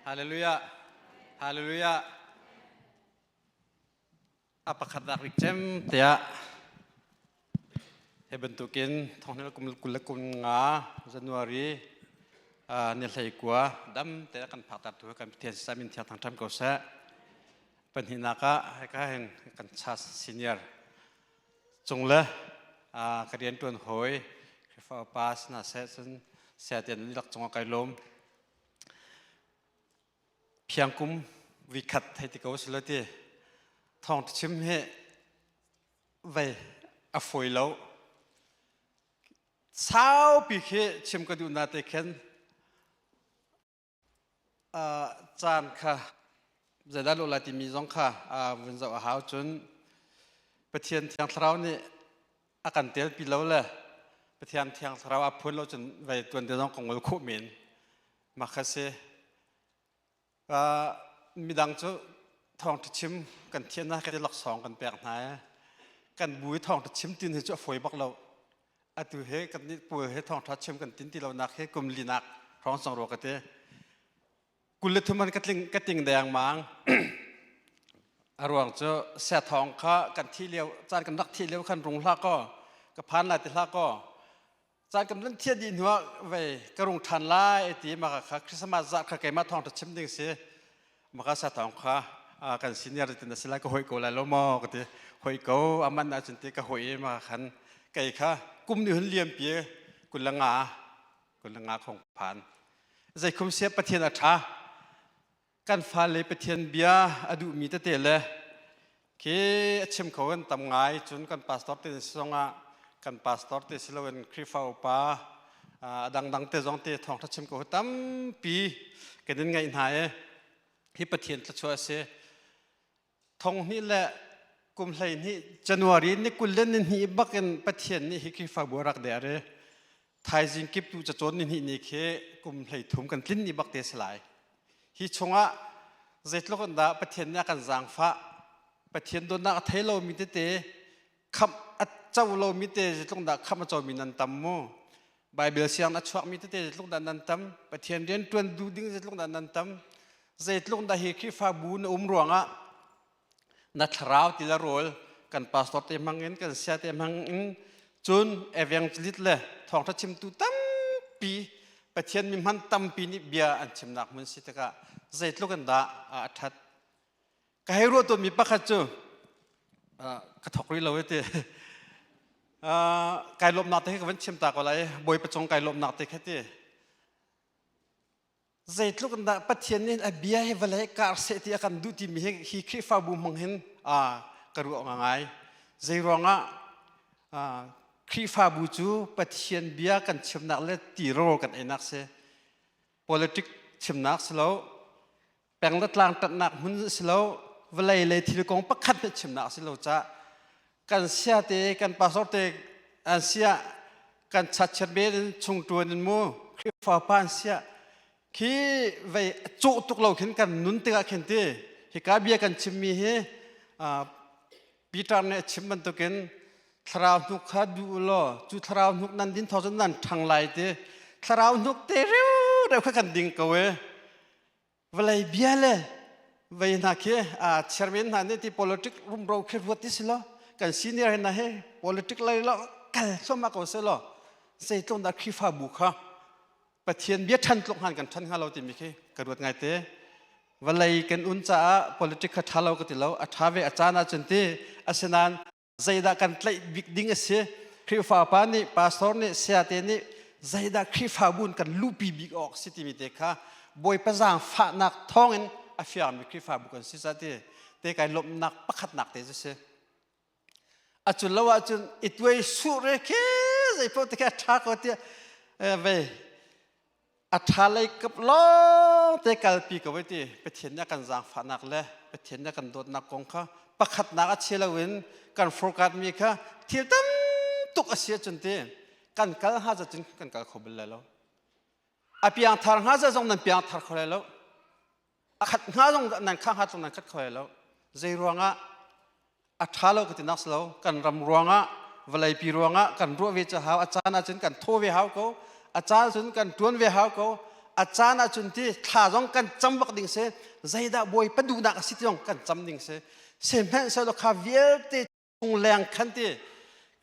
Hallelujah. Hallelujah. A pakhatnak bik cem tiah hi bantukin thonghna kum kul le kum nga January ni hlei kua dam te kan phakter tu kan Pathian sa min thiang thang tham ko seh. Pahnihnak ah hika hin kan chas senior cung le ka rian tuan hawi Khrihfa upa sina seh cun saya tian lak cungah kai lawm. Phiangkum vikhat hei ti ko silo ti thawng chim hi vei a fawi lo. Saupi khi chim ka duh na te khin caan kha zeidah lawh lai timi zong kha vun zoh a hau cun Pathian Thiang Thlarau nih a kan telpi lo le Pathian Thiang Thlarau a phun lo cun vei tuan te zong ka ngol khawh men mah kha si. Midang cu thawngṭha chim kan thiannak kan i laksawng kan pek hna i kan bu i thawngṭha chim tin hi cu a fawi bak lo. Atu he kan nih pawl he thawngṭha chim kan tin ti lonak he kum linak hrawng cang rua ka ti. 23 an ka tling ka ting dengmang. A ruang cu sia thawng kha kan thi lio caan kan rak thi lio khan rung hlah kaw ka phan lai ti hlah kaw caan kan lan thian dih hnuah vei ka rung ṭhan lai ti maka kha Christmas zah kha keimah thawng chim ding si maka sa thawng kha kan senior tin a si lai ka hoi ko lai lo maw ka ti hoi ko aman ahcun ti ka hoi i maka khan kei kha kum ni hun liam pi 25 25 khong phan zeikhum sia Pathian a ṭha kan fale Pathian bia a duhmi tete le khi a chim kho kan tam ngai cun kan pastor te zongah kan pastor te si loin Khrihfa upa a dangdang te zong te thawngṭha chim ko tampi kan in ngaih hna i hi Pathian thluachuah a si. Thong hnih le kum 12 January ni 22 bakin Pathian nih hi Khrihfabu a rak der i thaizing kip tu cacawn ni hnih ni khi kum 33 kan tlin ni bak te si lai. Hi chungah zeitluk in dah Pathian nih a kan zaangfah, Pathian dawtnak a thei lomi tete khamh a co lomi te zeitluk dah khamh a comi nan tam mu. Bible siang a chuakmi tete zeitluk dah nan tam, Pathian rian ṭuan duh ding zeitluk dah nan tam, zeitluk dah hi Khrihfabu na um ruangah na thlarau ti le rawl kan pastor te hmang in kan sia te hmang in cun evangelist le thawngṭha chimtu tampi Pathian mi hman tampi nih bia an chimnak hmun si tikah zeitluk in dah a ṭhat ka hei ruah tawnmi pakhat cu ka thawk rih lo ti kai lawmnak te ka van chim ta ko lai Bawipa cung kai lawmnak te kha ti Zeitluk in dah Pathian nih a bia hi vawlei kar seh ti a kan duh timi hi hi Khrihfabu hmang hin ka ruah ngai. Zei ruangah Khrihfabu cu Pathian bia kan chimnak le tirawl kan einak si. Politic chimnak si lo, peng le tlang ṭanhnak hmun si lo, vawlei le thil kong pakhat hmanh chimnak si lo cah kan sia te kan pastor te an sia kan chatchiat be in chung tuan in mu Khrihfa pa an sia khi vei cawh tuk lo khin kan nun tikah khin ti hika bia kan chimmi hi Peter nih a chim bantukin thlarau hnuk kha duh law cu thlarau hnuk nan din thawng cun nan ṭhang lai ti thlarau hnuk te reu reu kha kan ding ko e Vawlei bia le vei hna khi chairman hna nih ti politic rumro khi ruat ti si lo kan senior hna he politic lei lo kal thluahmah ko se law zeitluk dah Khrihfabu kha Pathian bia ṭhan tluk han kan ṭhan hnga lo timi khi ka ruat ngai te vawlei kan un caah politic kha ṭha lo ka ti lo a ṭha ve a caan ahcun ti asinain zeidah kan tlaih bik ding a si Khrihfa pa nih pastor nih sayate nih zeidah Khrihfabu in kan luhpi bik awk si timi te kha Bawipa zaangfahnak thawngin a fiangmi Khrihfabu kan si ca ti te kai lawmhnak pakhatnak te cu si a cun lo ahcun i tuai suh re khi zei paoh te khi a ṭha ko tiah ve A ṭha lei kap lawng te kalpi ko ti Pathian nih a kan zaangfahnak le Pathian nih a kan dawtnak kong kha pakhatnak a chia loin kan forecast mi kha thil tam tuk a si ahcun ti kan kal hnga cun kan kal kho bal lai lo. A piangthar hnga zong nan piangthar kho lai lo. A khat hnga zong nan kha hnga zong nan khat kho lai lo. Zei ruangah a ṭha lo ka ti nak si lo kan ram ruangah vawleipi ruangah kan ruah ve cu hau a caan ahcun kan thaw ve hau ko a caan cun kan ṭuan ve hau ko. A caan ahcun ti thla zong kan cam bak ding si. Zeidah Bawipa duhnak a si ti zong kan cam ding si. Sihmanhsehlaw kha vialte chung leng khan ti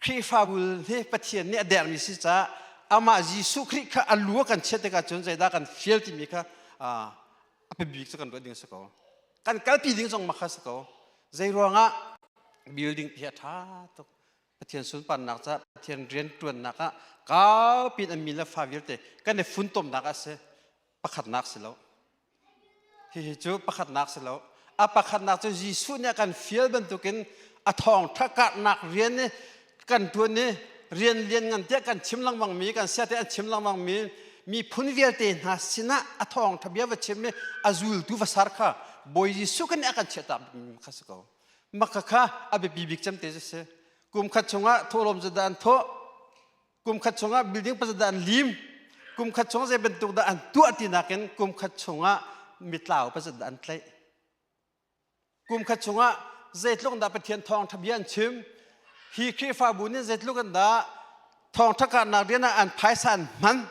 Khrihfabu hi Pathian nih a dermi si caah amah Jesuh Khrih kha a lu a kan chiat tikah cun zeidah kan fial timi kha a bik cu kan ruah ding si ko. Kan kalpi ding zong makha si ko. Zei ruangah building pi a ṭha tuk. Pathian sunparnak caah Pathian rian ṭuannak ah kaupi in an mi le fa vialte kan i funtomnak a si. Pakhatnak si lo. Hihi cu pakhatnak si lo. A pakhatnak cu Jesuh nih a kan fial bantukin a thawngṭha karhnak rian i kan ṭuan i rian lian ngan tiah kan chim lengmangmi, kan siate an chim lengmangmi miphun vialte hna sinah a thawngṭha bia va chim i a zultu va sar kha Bawi Jesuh kan nih a kan chiahtak kha si ko. Maka kha a biapi bik cem te cu si. Kum khat chungah thawhlawm cu dah an thawh, kum khat chungah building pasal dah an lim kum khat chung zei bantuk dah an tuah ti nakin kum khat chungah mitlau pasal dah an tlaih kum khat chungah zeitluk dah Pathian thawngṭha bia an chim hi Khrihfabu nih zeitluk in dah thawngṭha karnak rian ah an phaisa an hman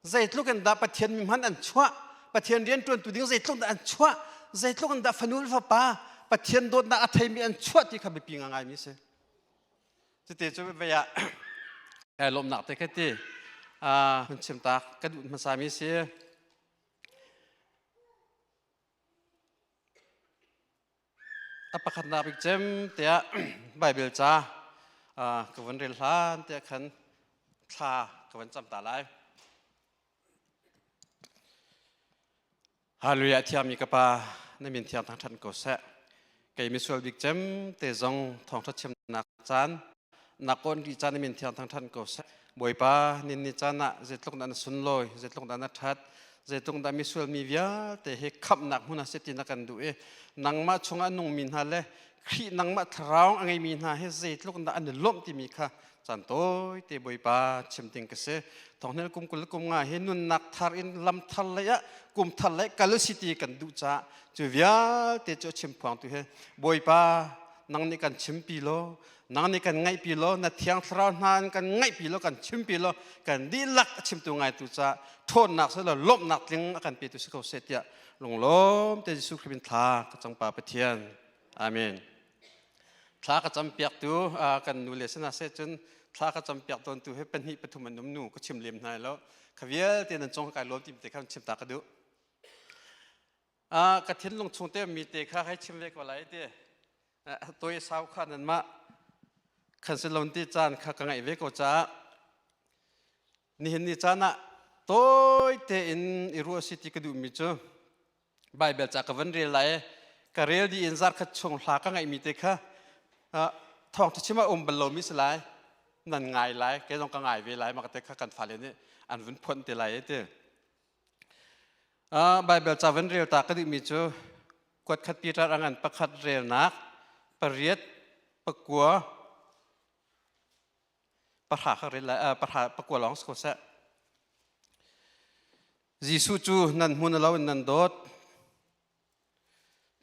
zeitluk in dah Pathian mi hman an chuah Pathian rian ṭuantu ding zeitluk dah an chuah zeitluk in dah fanu le fapa Pathian dawtnak a theimi an chuah ti kha biapi ngaingai mi si Cuti cu vei ah kai lawmnak te ka ti. Hun chim tak ka duh hmasa mi si. A pakhatnak bik cem tiah Bible ca ka van rel hlan tiah khan thla ka van cam ta lai. Hallelujah thiangmi ka pa na min thiang thangṭhat ko seh. Kei misual bik cem te zong thawngṭha chimnak caan na kawn rih caan na min thiang thangṭhat ko seh. Bawipa nin ni caan ah zeitluk dah na sunlawi, zeitluk dah na ṭhat, zeitluk dah misual mi vialte hi khamhnak hmun ah si ti na kan duh i nangmah chungah a nungmi hna le Khrih nangmah thlarau a ngeimi hna hi zeitluk dah an i lawmh timi kha caan tawi te Bawipa chim ding ka si. Thongnel kum 20 kum nga hi nunnak thar in lam thar lei ah kum thar lei kal si ti kan duh caah cu vialte cu a chim phuang tu hi Bawipa nang nih kan chimpi law nang nih kan ngaihpi law na thiang thlarau hna in kan ngaihpi law kan chimpi law kan dihlak a chimtu ngaitu caah ṭhawnnak si lo lawmhnak tling a kan petu si ko seh tiah lunglawm te Jesuh Khrih min thla ka cang pa Pathian. Amen. Thla ka campiaktu kan nu le sinah seh cun thla ka campiak tawntu hi pahnih pathum an um nu ka chim lem hna lo. Kha vialte nan cung kai lawm ti te kha chim ta ka duh. Ka thinlung chung te mi te kha hei chim ve ko lai ti. Toi sau kha nan mah khan si lon ti caan kha ka ngaih ve ko caah nihin ni caan ah tawi tein i ruah si ti ka duhmi cu Baibal ca ka van rel lai ka rel dih in zarkhat chung hla ka ngaihmi te kha thawngṭha chim ah um bal lomi si lai nan ngai lai kei zong ka ngai ve lai mah te kha kan fale nih an vun phuan te lai ti Baibal ca van rel ta ka duhmi cu kuat khat Peter a ngan pakhat relnak pariat pakua pahra kha rel lai pahra pakua lawng si ko seh Jesuh cu nan hmu na lo in nan dawt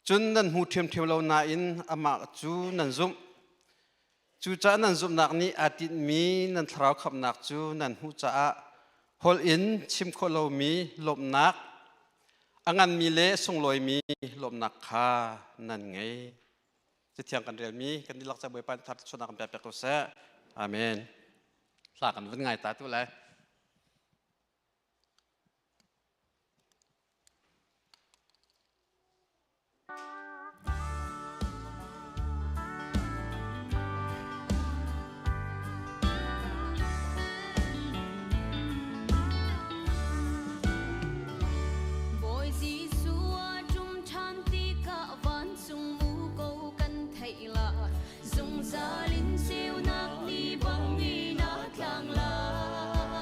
cun nan hmu ṭhiamṭhiam lo nain amah cu nan zumh cucaah nan zumhnak nih aa tinhmi nan thlarau khamhnak cu nan hmuh caah holh in chim khawh lomi lawmhnak a nganmi le sunglawimi lawmhnak kha nan ngei Cathiang kan relmi kan dihlak ca Bawipa nih thar chuahnak kan pek piak ko seh. Amen. Hla kan vun ngai ta tu lai. Bawi Jesuh a ṭum ṭhan tikah vancung muko kan theih lai. Zungzal in ceunak ni bang in a tlang lai.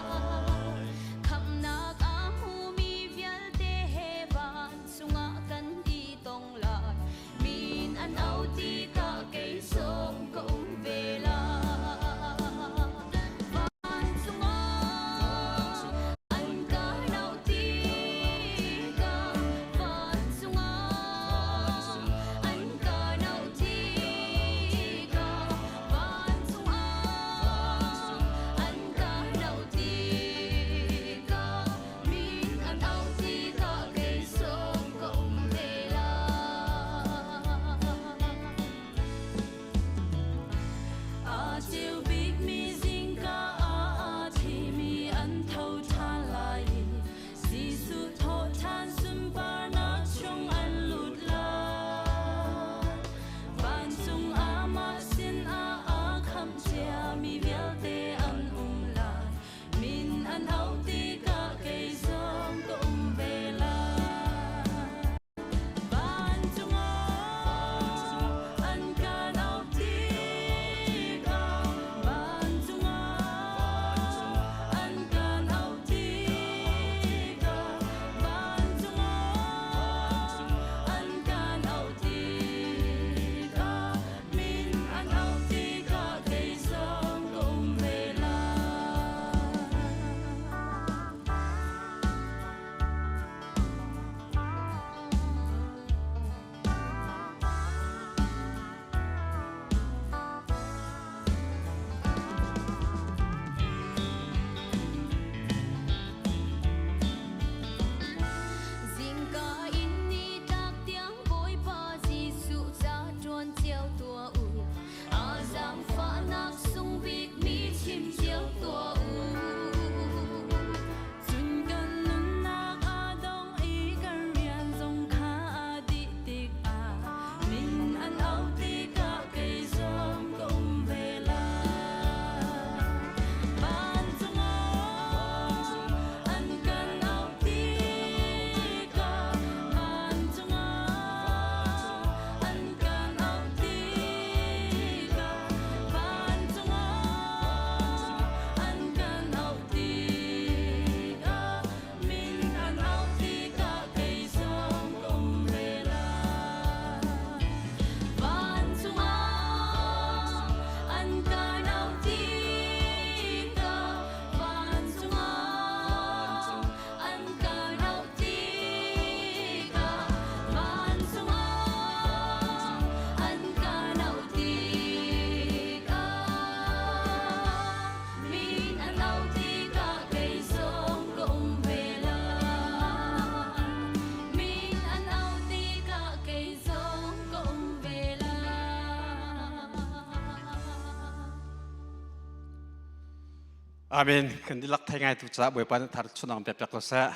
Amen. Kan dihlak thei ngai tu caah Bawipa nih thar chunang pek piak ko seh.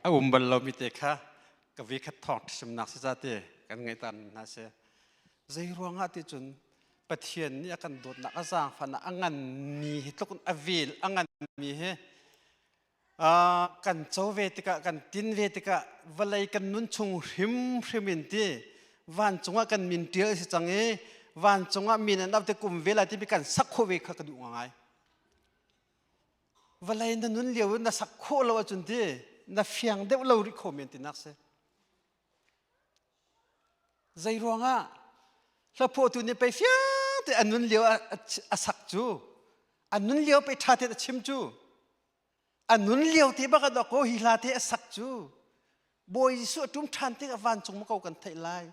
A um bal lomi te kha ka vi khat thawng ṭhisimnak si ca ti kan ngaihtan hna si. Zei ruangah ti cun Pathian nih a kan dawtnak a zaangfahnak a nganmi hi tluk in a vel a nganmi hi kan co ve tikah kan tin ve tikah vawlei kan nun chung hrimhrim in ti vancung ah kan min ṭial si cang i vancung ah min an auh te kum ve lai timi kan sak khawh ve kha ka duh ngai. Vawlei na nun lio in na sak khawh lo ahcun ti na fiang deuh lo rih kho men tinak si. Zei ruangah hlaphuahtu nih pei fiang te a nun lio a sak cu a nun lio pei ṭha te a chim cu a nun lio te bak ah ko hi hla te a sak cu Bawi Jesuh a ṭum ṭhan tik a vancung ma ko kan theih lai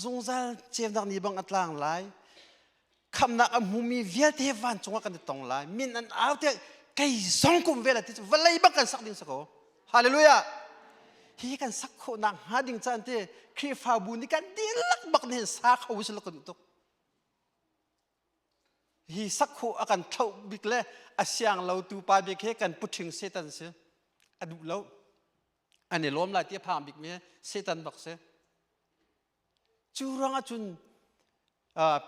zungzal ceunak ni bang a tlang lai khamnak a hmumi vialte he vancung ah kan i tong lai min an au te kei zong kum ve lai ti cu vawlei bak kan sak ding si ko hallelujah hi kan sak khawhnak hnga ding caan te Khrihfabu nih kan dihlak bak nih sa kho si lo kan tuk hi sak khawh a kan thloh bik le a siang lo tu pa bik he kan puṭhing Satan si a duh lo an i lawm lai ti a phang bik mi Satan bak si Cu ruangah cun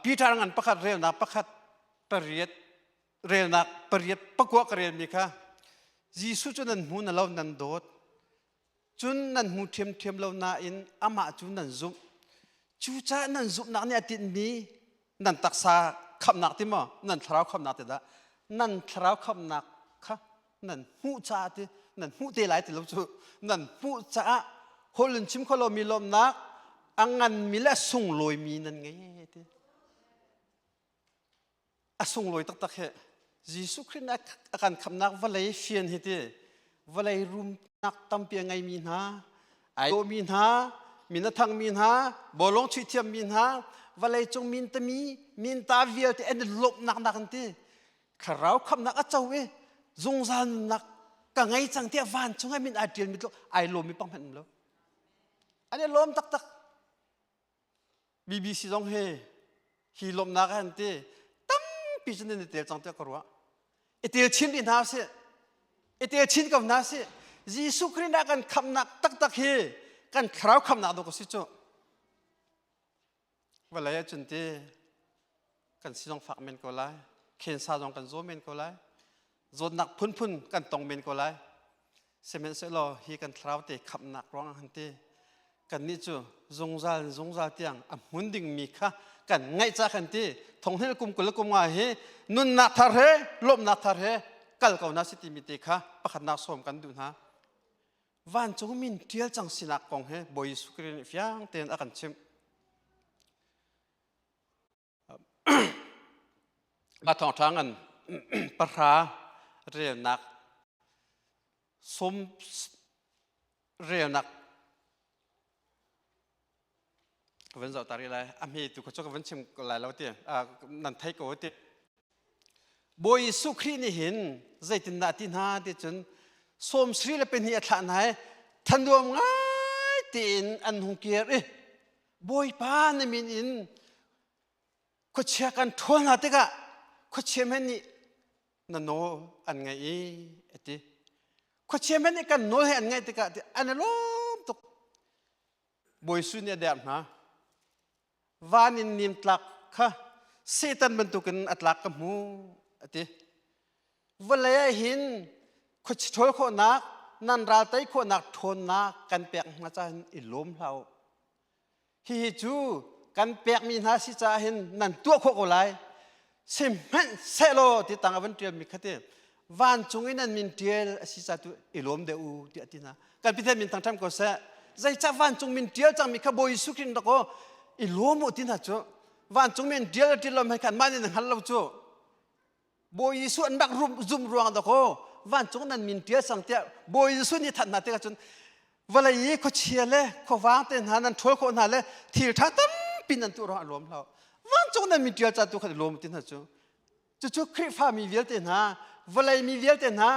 Peter ngan pakhat relnak pakhat pariat relnak pariat pakua ka relmi kha Jesuh cu nan hmu na lo nan dawt cun nan hmu ṭhiamṭhiam lo nain amah cu nan zumh cucaah nan zumhnak nih a tinhmi nan taksa khamhnak ti maw nan thlarau khamhnak ti dah nan thlarau khamhnak kha nan hmuh caah ti nan hmuh te lai ti lo cu nan hmuh caah holh in chim kho lomi lawmhnak a nganmi le a sunglawimi nan ngei ti a sunglawi taktak he Jesuh Khrih nih a kan khamhnak vawlei fian hi ti vawlei rumnak tampi a ngeimi hna ai dawhmi hna min a thangmi hna bawlung chuih thiammi hna vawlei cung min tami min ta vialte an i lawmhnak nak an ti thlarau khamhnak a co i zungzal nunnak ka ngei cang tiah vancung ah min ai ṭialmi tluk ai lawmmi pang hmanh um lo an i lawm taktak BBC zong hi hi lawmhnak ah an ti tampi cun nan i tel cang tiah ka ruah i tel chin rih hna sih i tel chin ko hna sih Jesuh Khrih nih a kan khamhnak taktak hi kan thlarau khamhnak dawh ka si cu Vawlei ahcun ti kan si zong fak men ko lai. Khensa zong kan zaw men ko lai. Zawtnak phunphun kan tong men ko lai. Sihmanhsehlaw hi kan thlarau te khamhnak ruangah han ti kannih cu zungzal in zungzal tiang a hmun dingmi kha kan ngaih ca kan ti thonghel kum 20 le kum nga hi nunnak thar he lawmhnak thar he kal ko na si timi te kha pakhatnak sawm kan duh hna. Vancung min ṭial cang sinak kong he Bawi Jesuh Khrih nih fiang tein a kan chimh. Mah thawngṭha ngan pahra relnak sawm relnak ka van zoh ta rih lai a hme tu kha cu ka van chim lai lo ti nan thei ko ti Bawi Jesuh Khrih nih hin zeitindah ti hna ti cun sawm sri le pahnih a thlah hna i thanuam ngai tein an hung kir i Bawipa na min in khuachia kan ṭhawl hna tikah khuachia men nih na nawl an ngaih i a ti khuachia men nih kan nawl he an ngaih tikah an i lawm tuk Bawi Jesuh nih a derh hna van in nim tlak kha Satan bantukin a tlak ka hmu a ti vawlei ah hin khuachi ṭhawl khawhnak nan ral tei khawhnak ṭhawnnak kan pek hna caah hin i lawm hlah u hihi cu kan pekmi hna si caah hin nan tuah khawh ko lai sihmanhsehlaw ti tang a van ṭialmi kha ti vancung in an min ṭial a si ca tu i lawm deuh u tiah a ti hna kan Pathian min thangṭhat ko seh zeicah vancung min ṭial cangmi kha Bawi Jesuh Khrih rak aw i lawm u ti hna cu vancung min ṭial le ṭial lo hmai khan mah nih na hngal lo cu Bawi Jesuh an rak zumh ruang dah kaw vancung nan min ṭial sang tiah Bawi Jesuh nih thanh hna tikah cun vawlei i khuachia le khuavang te hna nan ṭhawl khawh hna le thil ṭha tampi nan tuah ruangah a lawm hlah vancung nan min ṭial ca tu kha i lawm ti hna cu cucu Khrihfa mi vialte hna vawlei mi vialte hna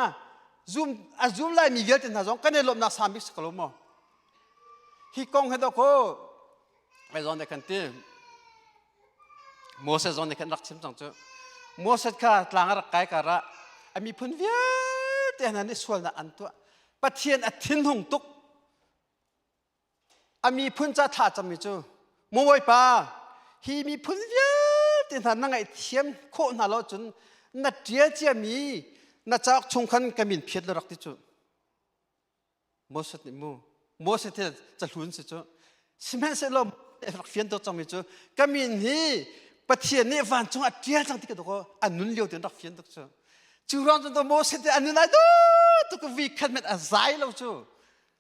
zum a zum lai mi vialte hna zong kan i lawmhnak sang bik si ko lo maw hi kong he dawkaw ai zawn kan ti Moses zong nih khan rak chim cang cu Moses kha tlang a rak kai karah A miphun vialte hna nih sualnak an tuah. Pathian a thinhung tuk. A miphun ca thla cammi cu Maw Bawipa, hi miphun vialte hna na ngaihthiam khawh hna lo cun na ṭial ciami na cauk chung khan ka min phiat la rak ti cu. Moses nih mu Moses hi cahlun si cu sihmanhsehlaw rak fian tuk cangmi cu ka min hi Pathian nih vancung ah ṭial cang ti ka dawk a nun lio tein rak fian tuk cu cu ruang cun Moses nih a nun ai tuk vi khat met a zai lo cu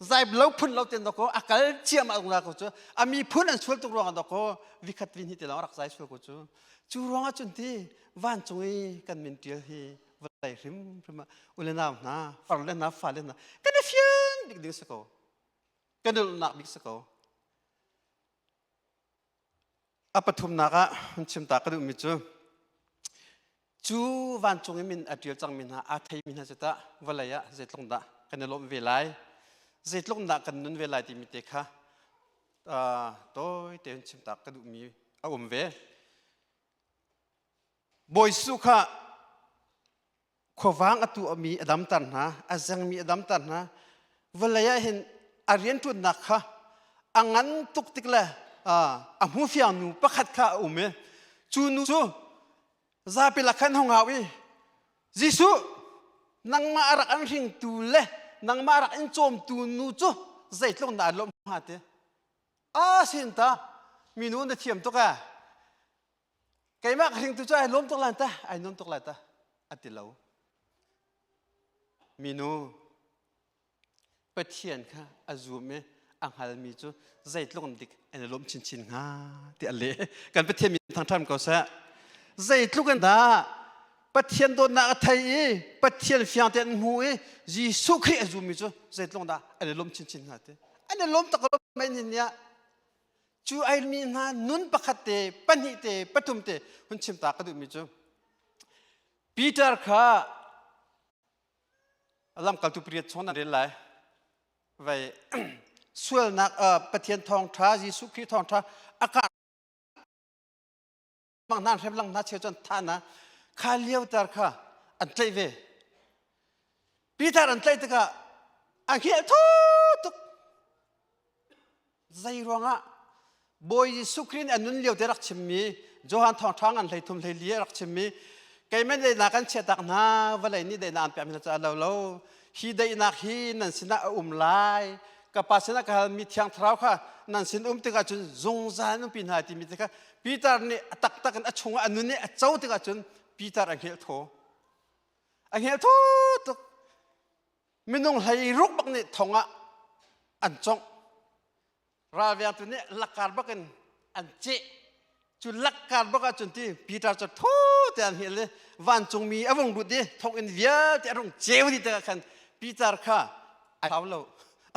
zai lo phun lo ten dawk a kal ciam a ko cu a miphun an sual tuk ruang ah dawk vi khat vi hnih te lawng rak zai sual ko cu cu ruang ah cun ti vancung i kan min ṭial hi vawlei hrimhrim ah u le nau hna far le hna fale hna kan i fian bik ding si ko kan i lawmhnak bik si ko a pathumnak ah hun chim ta ka duhmi cu cu vancung i min a ṭial cangmi hna aa theimi hna cu tah vawlei ah zeitluk dah kan i lawmh ve lai zeitluk dah kan nun ve lai timi te kha tawi tein chim ta ka duhmi a um ve Bawi Jesuh kha khuavang a tuahmi a damter hna, a zengmi a damter hna. Vawlei ah hin a rianṭuannak kha a ngan tuk tik le a hmufiang nu pakhat kha a um i cu nu cu zapi lak khan hung au i Jesuh nangmah a rak an hringtu le nangmah a rak in cawmtu nu cu zeitluk dah an lawmh hnga ti a sin ta minu na thiam tuk ee Keimah ka hringtu cu ai lawm tuk lai ta, ai nuam tuk lai ta, a ti lo. Minu Pathian kha a zum i a hngalmi cu zeitluk in dik an i lawm chinchin hnga ti a leh. Kan Pathian min thangṭhat ko seh. Zeitluk in dah Pathian dawtnak a thei i Pathian fiang tein an hmu i Jesuh Khrih a zummi cu zeitluk dah an i lawm chinchin hnga ti. An i lawm tak lo mei ni ah Cu ai mi hna nun pakhat te, pahnih te, pathum te hun chim ta ka duhmi cu Peter kha lamkaltu pariat chung nan rel lai. Vai sualnak Pathian thawngṭha Jesuh Khrih thawngṭha a kar mang hna hrem lang hna cheu cun tha na kha lio tar kha an tlaih ve. Peter an tlaih tikah a hngilh thu tuk Zei ruangah Bawi Jesuh Khrih nih a nun lio te rak chimmi Johan thawngṭha ngan 13 14 a rak chimmi keimah daihnak kan chiahtak hna vawlei nih daihnak an pekmi hna cu a lo lo hi daihnak hi nan sinah a um lai ka pa sinah ka halmi thiang thlarau kha nan sin um tikah cun zungzal in umpi hna timi te kha Peter nih a taktak in a chungah a nun i a co tikah cun Peter a hngilh thaw a hngilh thaw tuk Minung hlei ruk bak nih thong ah an congh. Ralvengtu nih lakkar bak in an ceh. Cu lakkar bak ahcun ti Peter cu thu te an hngilh i vancungmi a vung lut i thonginn vialte a rung ceu dih tikah khan Peter kha ai hlau lo.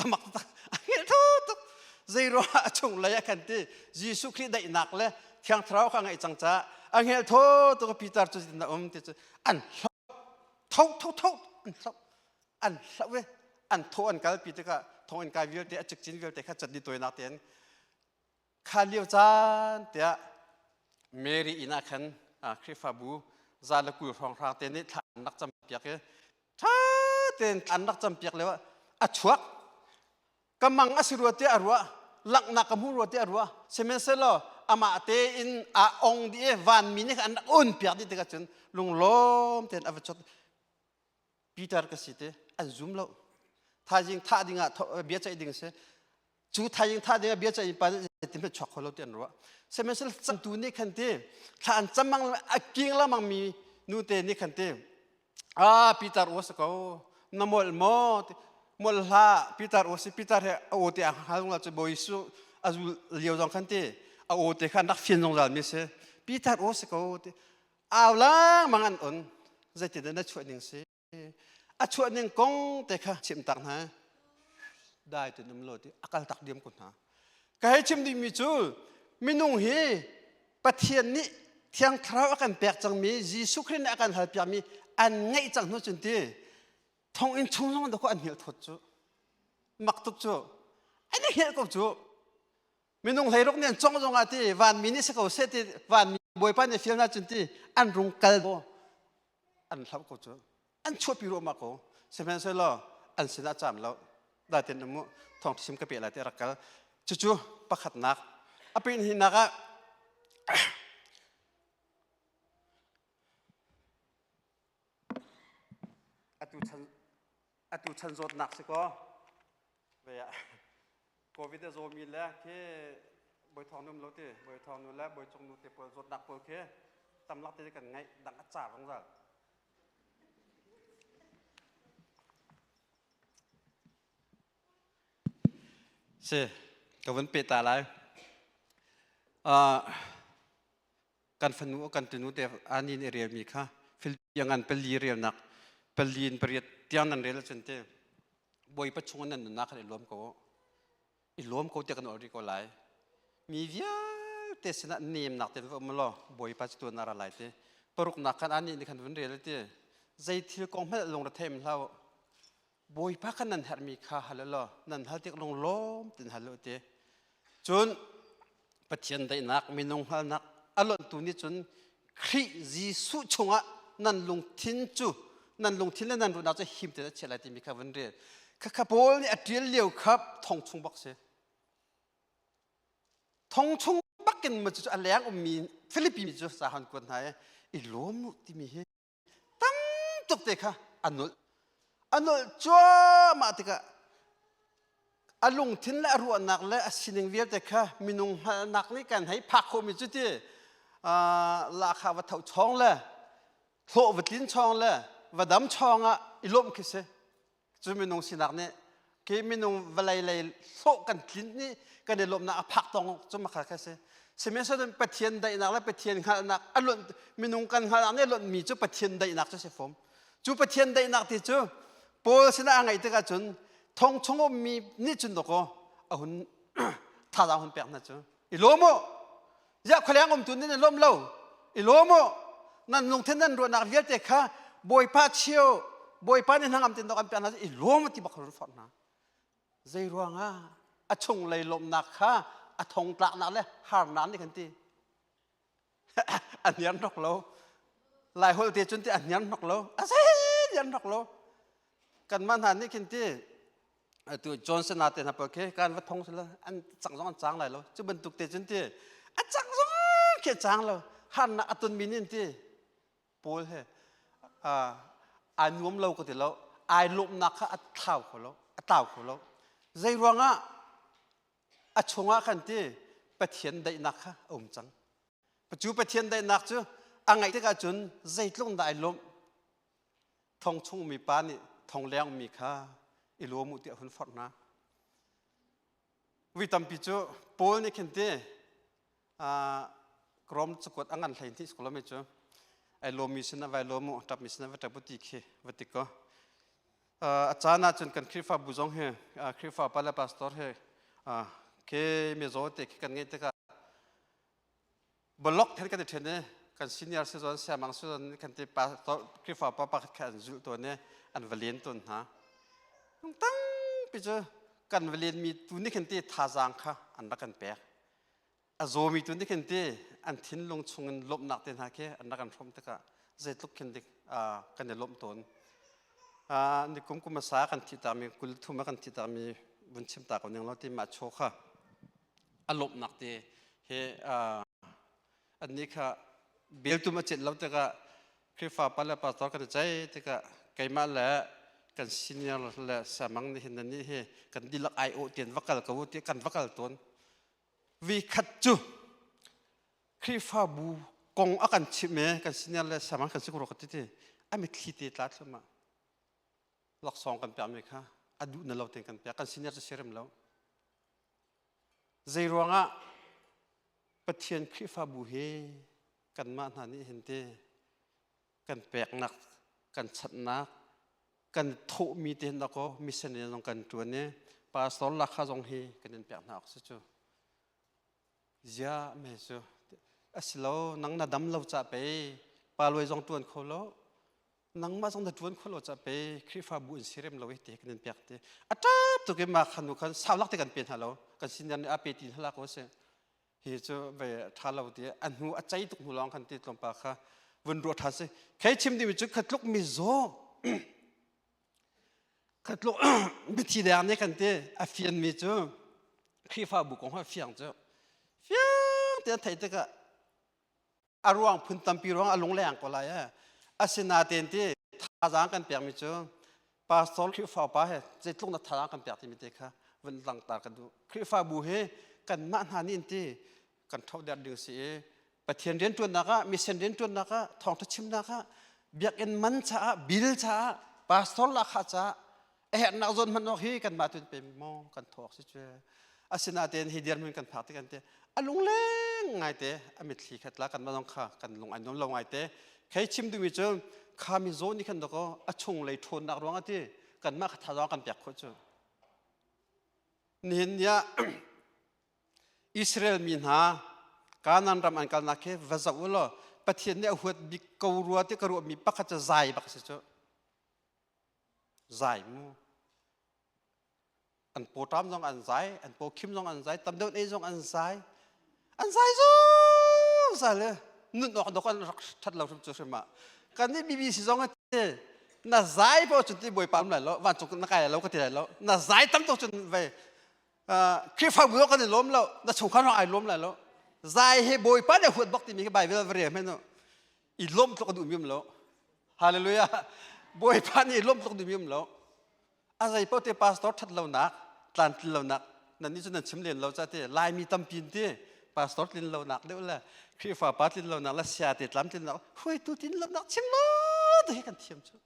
A mak tak. A hngilh thu tuk. Zei ruangah a chunglei ah khan ti Jesuh Khrih daihnak le Thiang Thlarau kha a ngeih cang caah a hngilh thaw tuk Peter cu zeitin a um ti cu an hloh tho tho tho an hloh an hloh i an thaw an kalpi tikah thonginn kai vialte a cikcin vialte kha cat ditoinak tein kha lio caan tiah Mary inn ah khan Khrihfabu za le 20 hrawnghrang te nih thla an rak campiak i ṭha tein an rak campiak lio ah a chuak ka mang a si rua tiah a ruah langhnak ka hmu rua tiah a ruah sihmanhsehlaw amah tein aa ong dih i vanmi nih an rak un piak dih tikah cun lunglawm tein a va chot Peter ka si te an zum lo thaizing thah dingah bia ceih ding si cu thaizing thah dingah bia ceih pa nih zeitin hmanh chuak kho lo ti an ruah sihmanhsehlaw camtu nih khan ti thla an camang a king lengmang mi nu te nih khan ti Ah, Peter aw si ko. Na molh maw? Molh hlah. Peter aw si. Peter he a aw te a hal zungzal cu Bawi Jesuh a zul lio zong khan ti a aw te khan rak fian zungzal mi si. Peter aw si ko. Ti. Au lengmang an on. Zeitin na chuah ning si? A chuah ning kong te kha chim tak hna. Dai te num lo ti a kal tak diam ko hna. Ka hei chim dingmi cu minung hi Pathian nih Thiang Thlarau a kan pek cangmi Jesuh Khrih nih a kan halpiakmi an ngeih cang hnu cun ti thonginn chung zong dakaw an hngilh thawt cu mak tuk cu an i hngilh ko cu minung hleiruk nih an cong zong ah ti vanmi nih si ko seh ti vanmi bawipa nih fial hna cun ti an rung kal an hloh ko cu. An chuahpi ruahmah ko. Sihmanhsehlaw an sinah caam lo. Datin um thawng sim ka pe lai ti rak kal. Cucu pakhatnak. A pehhnihnak ah atu chan atu chan zawtnak si kaw ve ah covid a zawmi le khi bawi thawng num lo ti bawi thawng nu le bawi cung nu te pawl zawtnak pawl khi tamlak te kan ngaih dang a car zungzal Si, ka vun peh ta lai. Uh, kan fanu kan tunu te ani nih relmi kha Philippines pali relnak pali in pariat tiang nan rel ahcun te Bawipa chung nan nunnak khan i lawm ko i lawm ko tiah kan ol rih ko lai. Mi vialte sinah nemnak te va um law Bawipa cu tuan ra lai te. Paruknak khan ani nih khan vun rel ti zei thil kong hmanh lungre theim hlah Bawipa kha nan herhmi kha hal law nan hal tik lunglawm tin hal u ti. Cun Pathian daihnak minung hngalhnak a lonhtu nih cun Khrih Jesuh chungah nan lungthin cu nan lungthin le nan ruahnak cu him tein a chiah lai timi kha vun rel. Khakha Paul nih a ṭial lio kha thong chung bak si. Thong chung bakin ma cu a leng ummi Filipi mi cu sa han kuat hna i i lawm u timi hi tam tuk te kha a nulh a nulh cuahmah tikah a lungthin le a ruahnak le a sining vialte kha minung hngalhnak nih kan hei phak khawhmi cu ti lahkhah va tho chawng le hlawh va tlin chawng le va dam chawng ah i lawmh khi si Cu minung sinak nih khi minung vawlei lei hlawh kan tlinh nih kan i lawmhnak a phak tong cu makha kha si. Sihmanhsehlaw Pathian daihnak le Pathian hngalhnak a lonh minung kan hngalhnak nih a lonhmi cu Pathian daihnak cu si fom. Cu Pathian daihnak ti cu Paul sinah a ngaih tikah cun thong chung ummi nih cun dawkaw a hun thazaang hun pek hna cu i lawm u Ziah khualeng umtu nih nan lawm lo? I lawm u. Nan lungthin nan ruahnak vialte kha Bawipa chio, Bawipa nih hnangam tin an pek hna i lawm ti bak run forh hna. Zei ruangah a chunglei lawmhnak kha a thong tlaknak le harnak nih kan ti. a hniar hnok lo. Lai holh te cun ti a hniar hnok lo. A zei hniar hnok lo. Kanmah hna nih khin ti atu Johnson te hna pawl khi kan va thong sila an cang zong an cang lai lo cu bantuk te cun ti a cang zong khi a cang lo harnak a ton mi nih ti Paul he ai nuam lo ka ti lo ai lawmhnak kha a thlau kho lo a tlau kho lo zei ruangah a chungah khan ti Pathian daihnak kha a um cang cu Pathian daihnak cu a ngaih tikah cun zeitluk dah ai lawmh Thong chungmi pa nih thong lengmi kha i lawm u tiah a hun forh hna. Vui tampi cu Paul nih khin ti Rom cakuat a ngan hlei hnih si cu ai lawmmi sinah vai lawm u ṭapmi sinah va ṭap u ti khi va ti ko. A caan ahcun kan Khrihfabu zong hi Khrihfa pa le pastor he ke mizaw te khi kan ngeih tikah Blog then kan i ṭhen i kan senior si zawn siamang si zawn kan ti pa Khrihfa pa pakhat kha an zulh tawn i an va len tawn hna. Tampi cu kan va lenmi tu nih khin ti thazaang kha an rak kan pek. A zawmi tu nih khin ti an thinlung chungin lawmhnak te hna khi an rak kan hrawm tikah zeitluk khin dik kan i lawmh tawn. Ni kum kum hmasa kan thih takmi kul thum ah kan thih takmi vun chim ta ko ning law ti mah chaw kha a lawmhnak te he annih kha beltum a celh lo tikah Khrihfa pa le pastor kan i ceih tikah keimah le kan senior le samang nih hin nannih hi kan dihlak aiawh tian va kal ko u ti kan va kal tawn. Vi khat cu Khrihfabu kong a kan chimh i kan senior le samang kan si ko ka ti ti a mitthli te tla thluahmah. Laksawng kan pekmi kha a duh na lo tein kan pek kan senior cu si rem lo. Zeiruangah Pathian Khrihfabu hi kanmah hna nih hin ti kan peknak, kan chanhnak, kan thawhmi te hin dakaw mission in zong kan ṭuan i pastor lakha zong hi kan in pek hna awk si cu. Ziah me cu asilo nang na dam lo ca pei pa luai zong ṭuan kho lo nangmah zong na ṭuan kho lo ca pe Khrihfabu in sirem lo i te kan in pek te a ṭap tuk i ma khan nu khan sau lak te kan pe hna lo kan senior nih a pe ti hna ko si hi cu ve ṭha lo ti a hnu a cei tuk hnu lawng khan ti tlawmpal kha vun ruah ṭhan si khei chim dimi cu kha tluk mi zaw Khatluk biathi deng nih kan ti a fianmi cu Khrihfabu kong a fiang cu fiang tein theih tikah a ruang phun tampi ruang a lungleng ko lai eh. Asinain ti thazaang kan pekmi cu pastor Khrihfa upa he zeitluk na thazaang kan pek timi te kha vun langhter kan duh. Khrihfabu hi kanmah hna nih ti kan ṭhoder ding si i Pathian rianṭuannak ah mission rianṭuannak ah thawngṭha chimnak ah biakinn man caah bill caah pastor lahkhah caah a herhnak zawn hmanh awk hi kanmah tu pe maw kan thawk si cu. Asinain hi dirhmun kan phak tik an te a lungleng ngaite a mitthli khat la kan zong kha kan lung ai nuam lo ngaite. Khei chim duhmi cu kha mi zawn nih khan dakaw a chung lei ṭhawnnak ruang ati kanmah kha thazaang kan pek khawh cu. Nihin ni ah Israel mi hna Kanaan ram an kalnak khi va zoh u law Pathian nih a huat bik ko rua ti ka ruahmi pakhat cu zai bak si cu. Zai mu. An pawṭam zong an zai, an pawkhim zong an zai, tam deuh ei zong an zai. An zai zungzal le nun awk dok an rak ṭhat lo hrim cu hrim ah. Kan nih BBC zong te na zai paoh cun ti Bawipa um lai lo, vancung na kai lai lo ka ti lai lo. Na zai tam tuk cun vei Khrihfabu zong kan i lawm lo, na chungkhar zong ai lawm lai lo. Zai he Bawipa nih huat bak timi khi Bible va rel hmanh i lawmh tluk a duhmi um lo. Hallelujah. Bawipa nih i lawmh tluk duhmi um lo. A zei paoh te pastor that lonak, tlan tlin lonak, nan nih cu nan chim len lo ca te Laimi tampi in ti pastor tlin lonak deuh le Khrihfa pa tlin lonak le sia te tlam tlin lonak hruaitu tlin lonak chim lo te hi kan thiam cu.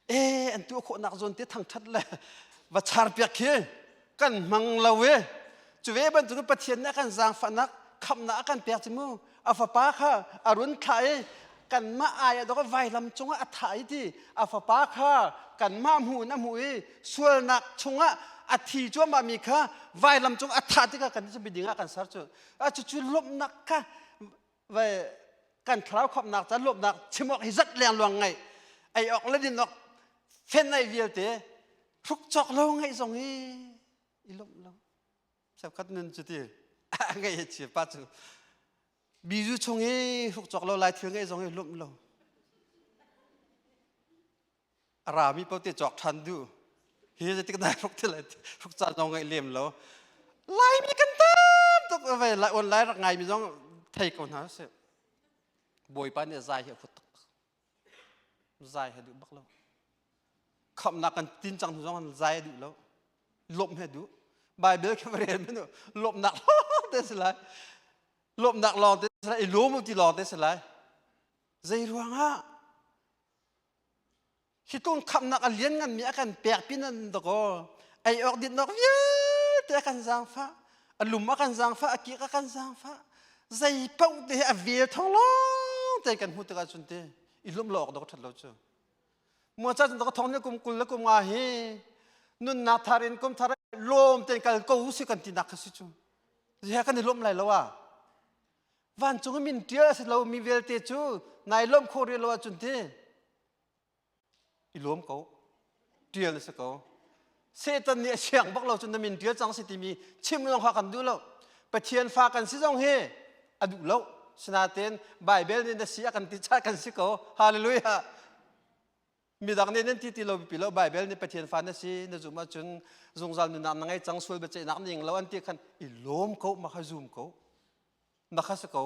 E an tuah khawhnak zawn te thangthat le va char piak khi kan hmang lo e. Cu ve bantuk Pathian nih a kan zaangfahnak khamhnak a kan pek cu mu. A fapa kha a run thlah i kanmah ai a dok vailam cungah a thah i ti a fapa kha kanmah hmuh in a hmuh i sualnak chungah a thi cuahmah mi kha vailam cung a thah tikah kan cu miding ah kan ser cu. A cucu lawmhnak kha vai kan thlarau khamhnak ca lawmhnak chim awk hi zat lengluang ngai ei awk le din awk fen ai vialte hruk cawk lo ngaih zong hi i lawmh lo. Cheukhat nun cu ti ngeih hi chi pa cu bizu chung i hruk cawk lo lai thil ngeih zong hi lawmh lo. A rami paoh te cawk ṭhan duh hi zeitik dah hruk thil hruk caan zong ngeih lem lo. Laimi kan tam tuk ve lai online rak ngaimi zong thei ko hna sih. Bawipa nih zai hi a hut tuk. Zai he duh bak lo. Khamhnak kan tin cang hnu zong zai a duh lo. Lawmh he duh. Bible kha va rel menu lawmhnak lawng te si lai. Lawmhnak lawng te si lai. I lawm ti lawng te si lai. Zei ruangah hi tung khamhnak a lian nganmi a kan pek pin an dakaw ei awk din awk vialte a kan zaangfah, a lum a kan zaangfah, a kik a kan zaangfah, zei paoh te hi a vel thong lawng te kan hmuh tikah cun te i lum lo awk dok ṭhat lo cu. Mua ca cun dok thong ni kum 20 le kum 5 hi nunnak thar in kum thar lawm ten kal ko si kan tinak kha si cu. Ziah kan i lawm lai lo ah? Vancung i min ṭial a si lo mi vialte cu nai lawmh khawh rih lo ahcun ti i lawm ko, ṭial a si ko. Satan nih a siang bak lo cun na min ṭial cang si timi chim lawng kha kan duh lo. Pathian fa kan si zong hi a duh lo. Sinain Bible nih na si a kan ti caah kan si ko. Hallelujah. Midang nih nan ti ti lo bipi lo. Bible nih Pathian fa na si na zum ahcun zungzal nunnak na ngei cang, sual biaceihnak na ing lo an ti khan i lawm ko, mah kha zum ko, na kha si ko.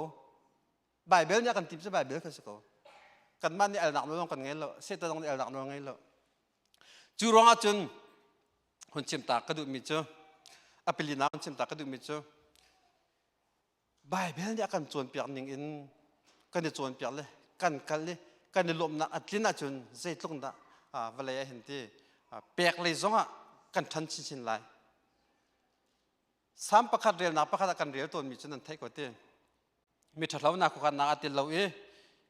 Bible nih a kan tim cu Bible kha si ko. Kanmah nih alnak nawl kan ngei lo, Satan zong nih alnak nawl ngei lo. Cu ruangah cun hun chim ta ka duhmi cu a palinak hun chim ta ka duhmi cu Baibal nih a kan cawnpiak ning in kan i cawnpiak le kan kal i kan i lawmhnak a tlin ahcun zeitluk dah vawlei ah hin ti pek lei zongah kan ṭhan chinchin lai. Salm pakhat relnak pakhat ah kan rel tawnmi cu nan theih ko ti. Mi ṭhathlonak khuakhannak ah tel lo i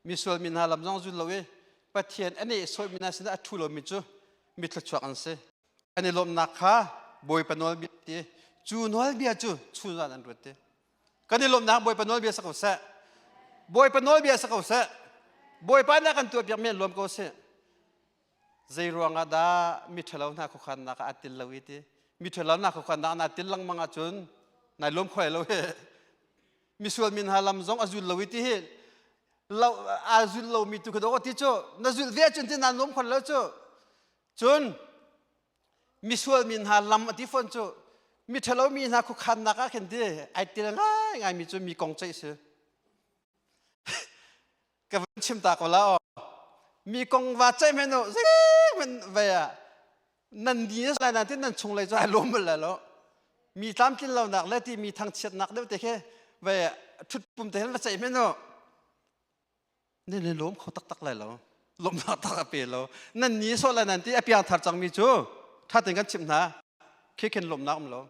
mi sual mi hna lam zong zul lo i Pathian a nehsawhmi hna sinah a ṭhu lomi cu mi thluachuak an si. An i lawmhnak kha Bawipa nawlbia ti cu nawlbia cu chunzan an ruat ti. Kan i lawmhnak Bawipa nawlbia sa ko seh. Bawipa nawlbia sa ko seh. Bawipa nih a kan tuahpiakmi an lawm ko seh. Zei ruangah dah mi ṭhalo hna khuakhannak ah aa tel lo i ti. Mi ṭhalo hna khuakhannak naa tel lengmang ahcun nai lawm kho lo hi. Misual mi hna lam zong a zul lo i ti hi lo aa zul lomi tu kha ti cu na zulh ve ahcun ti naa lawm kho lo cu. Cun misual mi hna lam a ti fawn cu mi ṭhalo mi hna khuakhannak ah khin ti ai tel ngaingai mi cu mi kong ceih si. Ka vun chim ta ko la aw. Mi kong va ceih men u zeihmanh ve ah nan ni lai nan tin nan chung lei cu ai lawm bal lai lo. Mi tlamtlin lonak le ti mi thangchiatnak deuh te khi ve ṭhut pum te hin va ceih men u. Nan i lawm kho taktak lai lo. Lawmnak tak a pe lo. Nan ni sawh lai nan ti a piangthar cangmi cu ṭha tein kan chimh hna. Khi khin lawmnak um lo.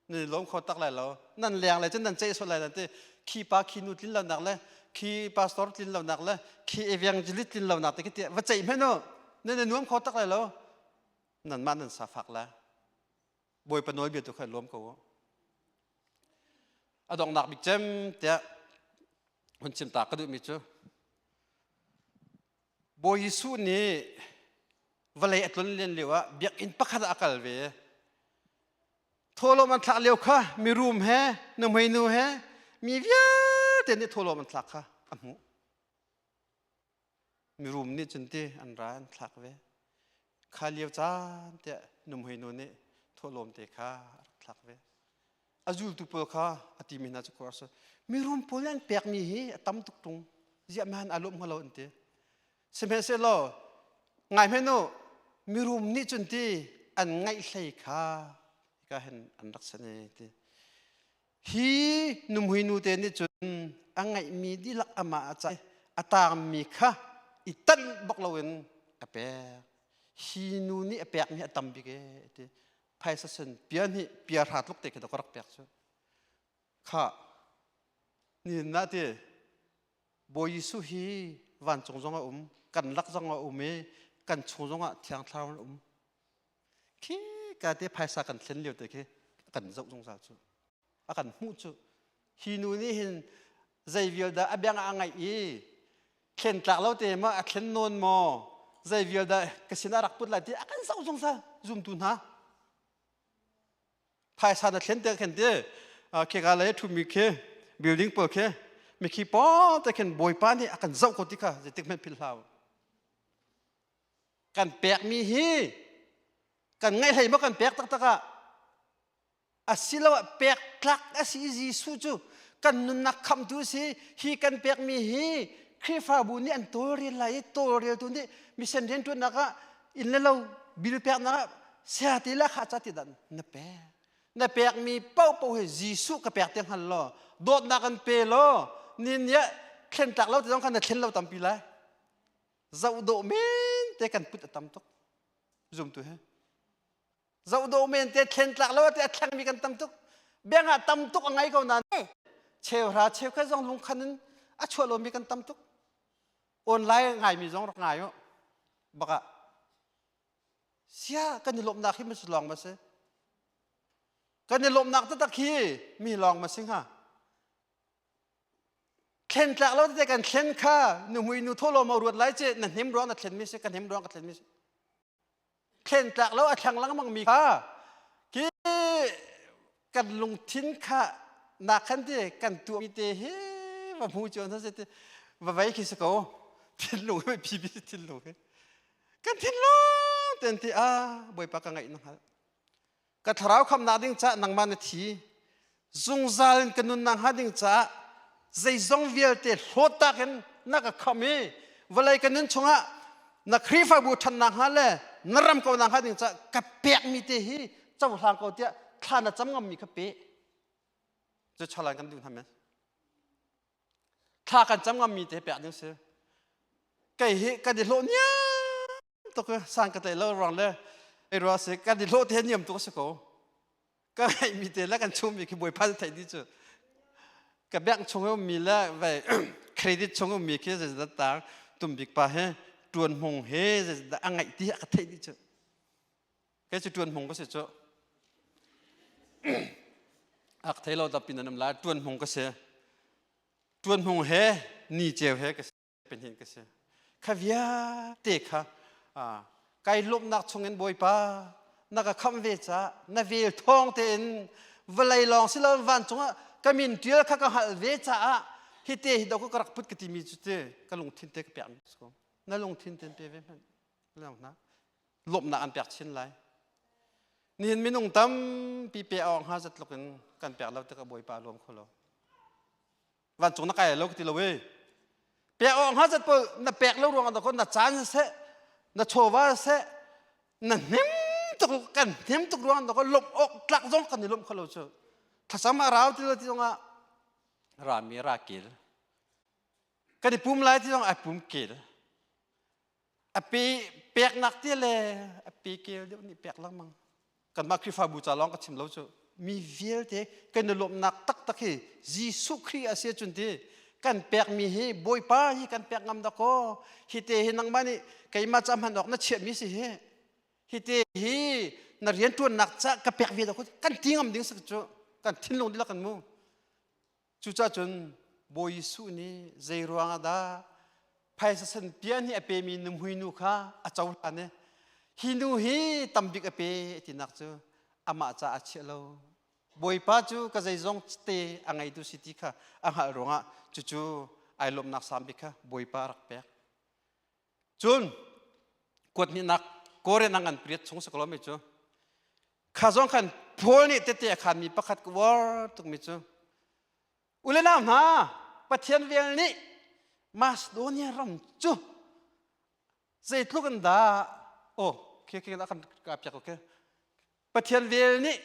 Nan i lawm kho tak lai lo. Nan leng le cun nan ceih sual lai nan ti. Khi pa khi nu tlin lonak le khi pastor tlin lonak le khi evangelist tlin lonak te khi ti va ceih hmanh u. Nan i nuam kho tak lai lo. Nanmah nan sa fak lai. Bawipa nawlbia tu kha lawm ko u. A donghnak bik cem tiah hun chim ta ka duhmi cu Bawi Jesuh nih vawlei a tlun len lio ah biakinn pakhat ah a kal ve. Thawhlawm an thlak lio kha mirum he nuhmeinu he mi vialte nih thawhlawm an thlak kha a hmuh. Mirum nih cun ti an ra an thlak ve. Kha lio caan tiah nuhmeinu nih thawhlawm te kha a rak thlak ve. A zultu pawl kha a timi hna cu khuar a si. Mirum pawl nih an pekmi hi a tam tuk ṭung. Ziah man aa lawm hnga lo an ti. Sihmanhsehlaw ngai hmanh u, mirum nih cun ti an ngaih hlei kha hika hin an rak san e ti. Hi numhui nu te nih cun a ngaihmi dihlak amah a ca a taangmi kha i tanh bak loin a pek. Hi nu nih a pekmi a tam bik e ti. Phaisa sen pia hnih pia hra tluk te khi ka rak pek cu. Kha nihin nah ti Bawi Jesuh hi vancung zong a um, kan lak zong a um i kan chung zong ah Thiang Thlarau an um. Khi ka te phaisa kan thlen lio te khi kan zoh zungzal cu. A kan hmuh cu. Hi nu nih hin zei vial dah a biang ah a ngaih i thlen tlak lo te ma a thlen nawn maw zei vial dah ka sin ah rak put lai ti a kan zoh zungzal zumtu hna. Phaisa na thlen te khin ti kheka lei ṭhumi khi building pawl khi mikhi pawl te khin Bawipa nih a kan zoh ko ti kha zeitik hmanh philh hlah u. Kan pekmi hi kan ngaih hlei maw kan pek taktak ah asiloah pek tlak a si i Jesuh cu kan nunnak khamhtu si hi kan pekmi hi Khrihfabu nih an tawlrel lai i tawlreltu nih mission rianṭuannak ah inn le lo bil peknak ah sia ti le kha ca ti dan na pek na pekmi paohpaoh hi Jesuh ka pek te hngal law dawtnak an pe law ni nih thlen tlak lo ti zong kha na thlen lo tampi lai zoh dawh men te kan put a tam tuk zumtu he zoh dawh men te thlen tlak lo te a thlengmi kan tam tuk beng ah tam tuk a ngai ko na cheuhra cheukhat zong lungkhan in a chuah lomi kan tam tuk online ngaimi zong rak ngai u baka sia kan i lawmhnak hi mas lawng ma si kan i lawmhnak taktak hi mi lawng ma si hnga thlen tlak lo te kan thlen kha nuhmui nu tholo ma ruat lai che na hnim ruang na thlen mi si ka hnim ruang ka thlen mi si thlen tlak lo a thlang lengmang mi kha khi kan lungthin kha nak khan ti kan tuah mi te hi va hmu cio hna te va vei khi si ko thinlung hi phi bi thinlung hi kan thinlung ten ti a bawipa ka ngaih na hngal ka thlarau khamnak ding caah nangmah na thi zungzal in ka nunnak hnga ding caah zeizong vialte hlawttak in na ka kham i vawlei ka nun chungah na Khrihfabu ṭhannak hnga le na ram ko nak hnga ding caah ka pekmi te hi cohlang ko tiah thla na cam ngammi kha pe cu chalan kan duh hna men thla kan cam ngammi te pek ding si kei hi kan i hlawh niam tuk san ka tlai lo ruang le ei rua si kan i hlawh te niam tuk si ko ka ngeihmi te le kan chungmi khi bawipa theih dih cu ka bank chung ummi le vai credit chung ummi khi zeidah tang tumbik pa he tuan hmung he zeidah a ngeih ti a ka theih dih cu kei cu tuan hmung ka si cu ak thei lo tapi nan um lai tuan hmung ka si tuan hmung he ni ceu he ka si penhin ka si kha vialte kha kai lawmhnak chungin bawipa na ka khamh ve ca na vel thawng tein vawlei lawng si lo vancung ah ka min tial kha ka hngalh ve caah hi te hi do ka rak put ka timi cu te ka lungthin te ka pek na lungthin ten pe ve hmanh na. Lawmhnak an pek chin lai. Nihin minung tampi pe awk hnga zatluk in kan pek lo tikah Bawipa lawm kho lo. Vancung na kai lo ka ti lo e. Pek awk hnga zat pawl na pek lo ruangah dah na caan seh, na chawva seh, na hnem tuk kan hnem tuk ruangah dah lawmh awk tlak zong kan i lawmh kho lo cu. Thlacam a rau ti lo ti zongah rami ra kel. Kan i pum lai ti zong ai pum kel. A pe peknak te le a pe kel deuh nih pek lengmang. Kanmah Khrihfabu ca lawng ka chim lo cu. Mi vialte kan i lawmhnak taktak hi Jesuh Khrih a si ahcun ti kan pekmi hi Bawipa hi kan pek ngam dakaw. Hi te hi nangmah nih keimah ca hman awk na chiahmi si hi. Hi te hi na rianṭuannak ca ka pek ve dakaw kan ti ngam ding si cu kan thinlung dihlak kan mu. Cucaah cun Bawi Jesuh nih zei ruangah dah phaisa sen pian hi a pemi nuhmui nu kha a cohlan i hi nu hi tambik a pe tinak cu amah caah a chiah lo. Bawipa cu ka zeizong te a ngeitu si ti kha a hngalh ruangah cucu ai lawmhnak sang bik kha Bawipa a rak pek. Cun kuat hnihnak Korean a ngan pariat chung si ko lo mi cu kha zong khan Paul nih tete a khanmi pakhat ka uar tukmi cu u le nau hna Pathian vel nih Macedonia ram cu zeitluk in dah oh khi khi kan ka piak okay Pathian vel nih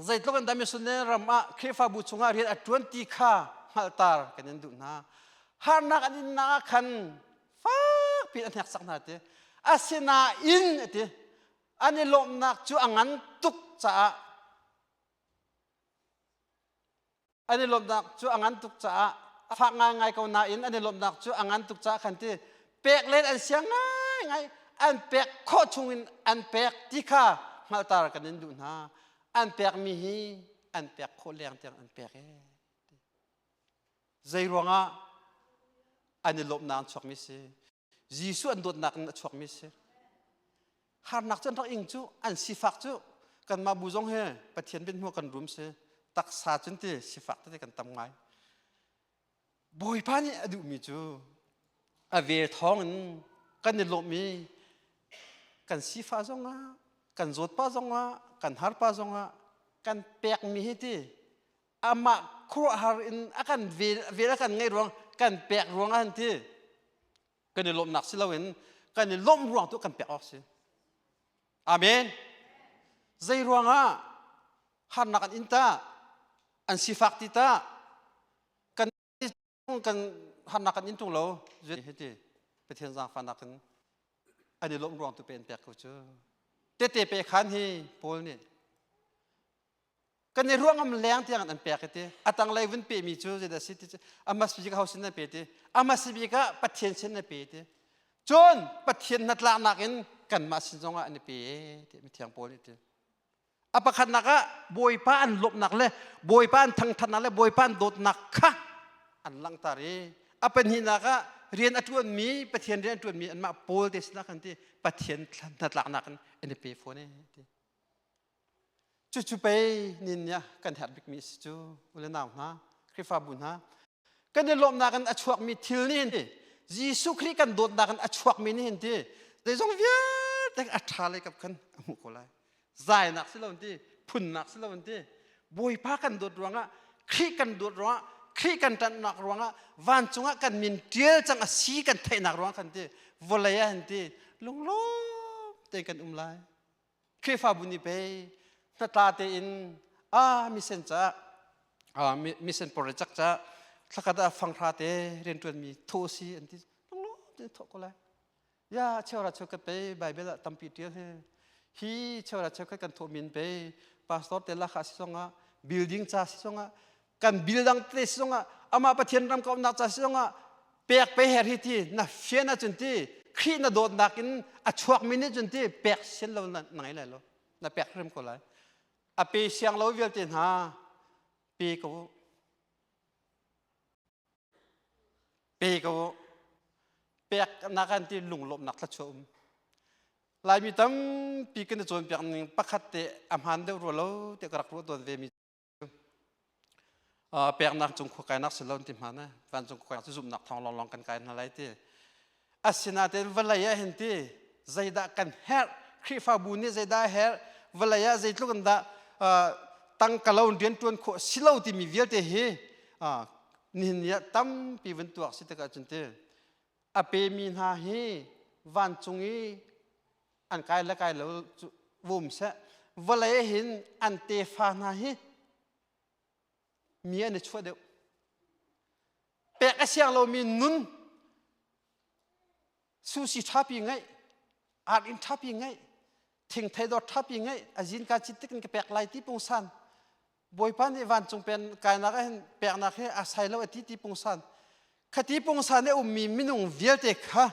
zeitluk in dah missionary ram ah Khrihfabu chungah rian a ṭuan ti kha hngalhter kan in duh hna. Harnak an innak ah khan fakpi an hneksak hna ti. Asinain ti an i lawmhnak cu a ngan tuk caah an i lawmhnak cu a ngan tuk caah a fak ngaingai ko nain an i lawmhnak cu a ngan tuk caah khan ti pek len an siang ngaingai an pek khawh chungin an pek ti kha hngalhter kan in duh hna an pekmi hi an pek khawh leng tiang an pek ee zei ruangah an i lawmhnak an chuakmi si Jesuh an dawtnak in a chuakmi si. Harnak cu an rak ing cu an sifak cu kanmah bu zong he Pathian bia kan rum si taksa cun ti sifak tete kan tam ngai. Bawipa nih a duhmi cu a vel thawng in kan i lawmh i kan sifa zongah kan zawtpa zongah kan harpa zongah kan pekmi hi ti amah khuaruahhar in a kan vel vel a kan ngeih ruang kan pek ruang ah ti kan i lawmhnak si loin kan i lawmh ruang tu kan pek awk si amen zei ruangah harnak an in ta an sifak ti ta kan kan harnak kan in tung lo hiti pathian zaangfahnak in an i lawmh ruang tu pe an pek ko cu tete pe khan hi paul nih Kan i ruangam leng tiang an pek ti. A tanglei vun pemi cu zeidah si ti cu a hmasa bik ho sin an pe ti. A hmasa bik ah Pathian sin an pe ti. Cun Pathian hnatlaknak in kanmah sin zongah an i pe ti mithiang Paul nih ti. A pakhatnak ah Bawipa an lawmhnak le Bawipa an thangthatnak le Bawipa an dawtnak kha an langhter i a pahnihnak ah rian a ṭuanmi Pathian rian a ṭuanmi anmah Paul te sinah khan ti Pathian hnatlaknak in an i pe fawn e ti. Cucu pei nin nih kan herh bikmi a si cu u le nau hna, Khrihfabu hna. Kan i lawmhnak in a chuakmi thil nih hin ti Jesuh Khrih kan dawtnak in a chuakmi nih hin ti zeizong vialte a ṭha lei kap khan a hmuh ko lai. Zainak si lo ti, phunnak si lo ti, Bawipa kan dawt ruangah, Khrih kan dawt ruangah, Khrih kan ṭanhnak ruangah, vancung ah kan min ṭial cang a si kan theihnak ruangah khan ti, vawlei ah hin ti lunglawm tein kan um lai. Khrihfabu nih pei hnatla tein a mission ca mission project ca thlakhat ah fanghra te rianṭuanmi tho si an ti lunglawm tein thawh ko lai ya cheura cheukhat pei Bible ah tampi ṭial hi hi cheura cheukhat kan thawh min pei pastor te lakha si zongah building ca si zongah kan bil dang te si zongah amah Pathian ram ka umnak ca si zongah pek pe her hi ti na fian ahcun ti Khrih na dawtnak in a chuakmi nih cun ti pek sian lo na ngai lai lo na pek hrim ko lai a pe siang lo vialte hna pe ko pe ko pek nak an ti lunglawmhnak thluachuah um Laimi tampi kan i cawnpiak ning pakhat te a hmaan deuh rua lo tiah ka rak ruah tawn ve mi Peknak cung khua kainak si lo ti hmaan eh. Vancung khua cu zumhnak thawng lawnglawng kan kai hna lai ti. Asinain vawlei ah hin ti. Zeidah kan herh? Khrihfabu nih zeidah a herh? Vawlei ah zeitluk in dah tangka lo in rian ṭuan khawh si lo timi vialte hi nihin ni ah tampi van tuak si tikah cun ti a pemi hna hi vancung i an kai le kai lo cu vum seh vawlei hin an tefa hna hi mi an i chuah deuh. Pek a siang lomi nun susi ṭhapi ngeih, art in ṭhapi ngeih, thingthei dawt ṭhapi ngeih, a zinka cit tik in ka pek lai ti pungsan. Bawipa nih vancung pen kainak ah hin peknak hi a sai lo a ti ti pungsan. Khati pungsan i ummi minung vialte kha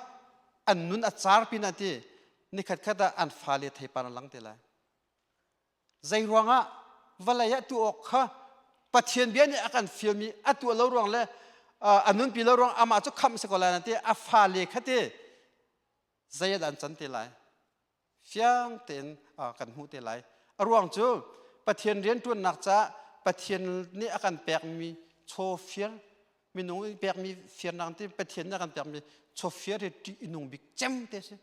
an nun a car pin ah ti nikhat khat ah an fale theipar an lang te lai. Zei ruangah vawlei ah tuah awk kha Pathian bia nih a kan fialmi a tuah lo ruang le a nunpi lo ruang amah cu khamh si ko lai ti a fale kha ti zei ah dah an can te lai? Fiang tein kan hmuh te lai. A ruang cu Pathian rianṭuannak caah Pathian nih a kan pekmi chaw fir minung i pekmi firnak ti Pathian nih a kan pekmi chaw fir hi ṭih i nung bik cem te si.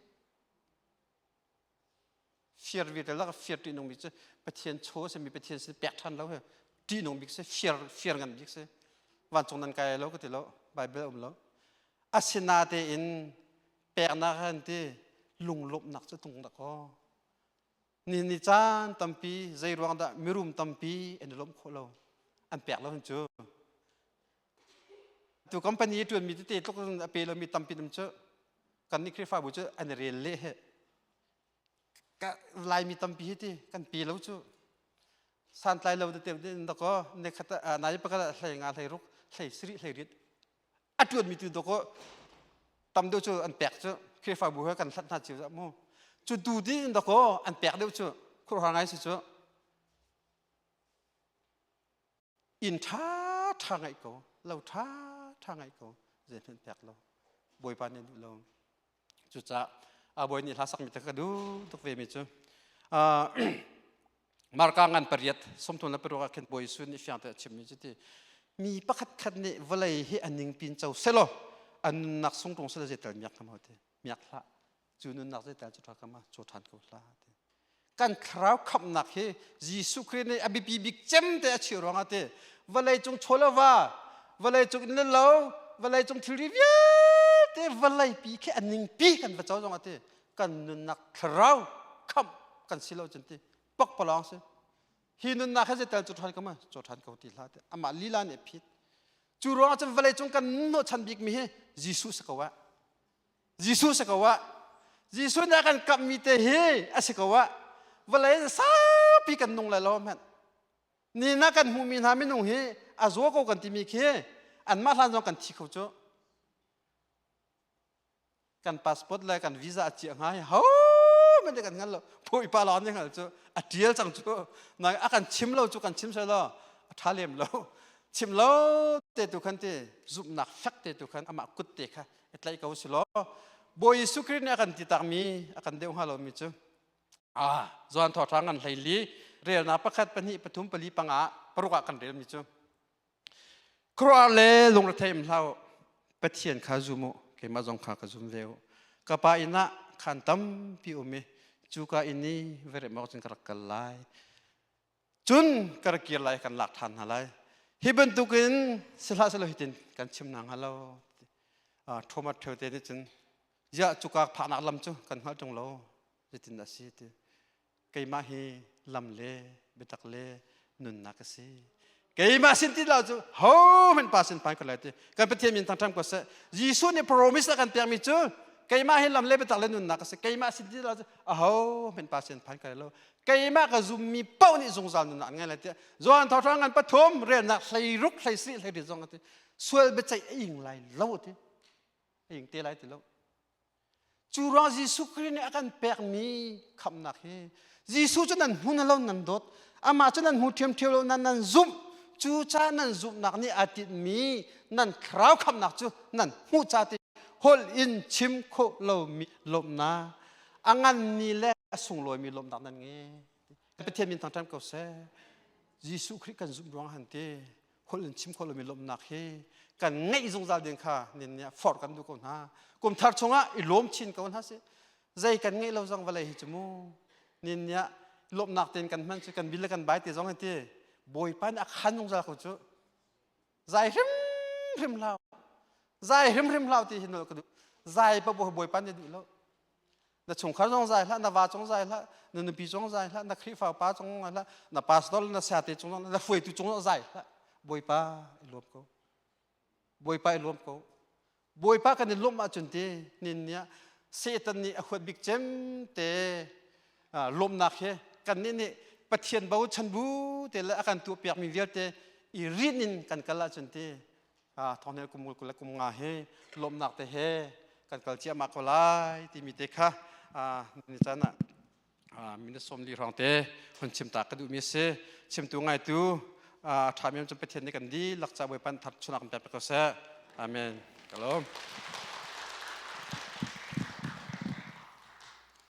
Fir vialte lak fir ṭihnung bik cu Pathian chaw a simi Pathian sin pek ṭhan lo hi ṭihnung bik si fir fir ngan bik si vancung nan kai lo ka ti lo Bible um lo asinatein peknak han ti lunglawmhnak cu tung dak aw ni ni caan tampi zei ruang dah mirum tampi an i lawmh khawh lo an pek lo hin cu tu company i ṭuanmi tete tluk a pe lomi tampi dum cu kan nih Khrihfabu cu an i rel leh he Laimi tampi hi ti kan pe lo cu santlai lo tete in dakaw ne khat nai pakhat ah hlei nga hlei ruk hlei sarih hlei riat a ṭuanmi tu dakaw tam deuh cu an pek cu Khrihfabu he kan hlat hna cio mu cu tu din dakaw an pek deuh cu khuaruahhar ngai si cu Inn ṭhaṭha ngaih ko, lo ṭhaṭha ngaih ko, zeihmanh pek lo. Bawipa nih duh lo. Cucaah a bawi nih hla sakmi te ka duh tuk ve mi cu Marka ngan pariat 36 ah khin Bawi Jesuh nih fiang te a chimmi cu ti mi pakhat khat nih vawlei hi a ningpin co selaw a nunnak sung ṭung selaw zeital miak hnga maw ti miak hlah cu nunnak zeital cu ṭha kama caw ṭhan ko hlah ti kan thlarau khamhnak hi Jesuh Khrih nih a biapi bik cem te a chih ruangah te vawlei cung chawleva vawlei cung inn le lo vawlei cung thilri vialte vawlei pi khi a ningpi kan va co zongah te kan nunnak thlarau khamh kan si lo cun ti pakpalawng si hi nunnak hi zeital cu ṭhan ko ma cu ṭhan ko ti hlah te amah lila nih a phit cu ruangah cun vawlei cung kan hnawhchan bik mi hi Jesuh si ko ah Jesuh si ko ah Jesuh nih a kan kamhmi te hi a si ko ah vawlei saupi kan nung lai lo hmanh ni na kan hmuhmi hna minung hi a zaw ko kan timi khi anmah hlan zong kan thi kho cu kan passport le kan visa a ciah hnga hi ho men kan hngal lo bawipa lawng nih hngal cu a tial cang cu na a kan chim lo cu kan chim sai lo a tha lem lo chim lo te tu khan ti zumhnak fek te tu khan amah kut te kha i tlaih ko si law Bawi Jesuh Khrih nih a kan ti takmi a kan deuh hnga lomi cu ah Johan thawhṭha ngan hleili relnak pakhat pahnih pathum pali panga paruk ah kan relmi cu khuaruahhar le lungrethei um hlah u Pathian kha zum u keimah zong kha ka zum ve u ka pa inn ah khaan tampi um i cuka inn i va remh awk cun ka rak kal lai Cun ka rak kir lai kan lak ṭhan hna lai. Hi bantukin si hlah sehlaw hitin kan chim hna hnga lo. Thomas Ṭheo te nih cun ziah cuka phaknak lam cu kan hngalh ṭung lo zeitin dah si ti keimah hi lam le biatak le nunnak ka si keimah sin ti lo cu ho hmanh pa sin pai ko lai ti kan Pathian min thangṭhat ko seh Jesuh nih promise a kan pekmi cu keimah hi lam le biatak le nunnak ka si keimah sin ti lo cu aho hmanh pa sin phan ko lai lo keimah ka zummi paoh nih zungzal nunnak an ngei lai tiah Johan thawngṭha ngan pathum relnak hleiruk hleisarih hleiriat zong a ti sual biaceih a ing lai lo a ti a ing te lai ti lo cu ruang Jesuh Khrih nih a kan pekmi khamhnak hi Jesuh cu nan hmu na lo nan dawt amah cu nan hmu ṭhiamṭhiam lo nan nan zumh cu ca nan zumhnak nih aa tinhmi nan thlarau khamhnak cu nan hmuh ca ti holh in chim khawh lomi lawmhnak a nganmi le a sunglawimi lawmhnak nan ngei. Pathian min thangṭhat ko seh. Jesuh Khrih kan zumh ruang han ti holh in chim khawh lomi lawmhnak hi kan ngeih zungzal ding kha nin nih forh kan duh ko hna. Kum thar chungah i lawm chin ko hna sih. Zei kan ngeih lo zong vawlei hi cu mu nin nia lawmhnak tein kan hman cu kan bil le kan bai te zong hi ti Bawipa nih a khan zungzal ko cu. Zai hrimhrim hlah. Zai hrimhrim hlah ti hi nol ka duh. Zai pa Bawipa nih duh lo. Na chungkhar zong zai hlah, na va zong zai hlah, na nupi zong zai hlah, na Khrihfa pa zong zai hlah, na pastor na sayate cung zong, na hruaitu cung zong zai hlah. Bawipa i lawm ko. Bawipa i lawm ko. Bawipa kan i lawmh ahcun ti nin nih Satan nih a huat bik cem te lawmhnak hi kannih nih Pathian bochan bu te le a kan tuahpiakmi vialte i rinh in kan kal ahcun ti thonghel kum kul le kum nga hi lawmhnak te he kan kal ciahmah ko lai timi te kha ni caan ah minute 40 hrawng te hun chim ta ka duhmi a si. Chimtu ngaitu ṭhami cu Pathian nih kan dihlak ca Bawipa thar chunak kan pek ko seh. Amen. Ka lawm.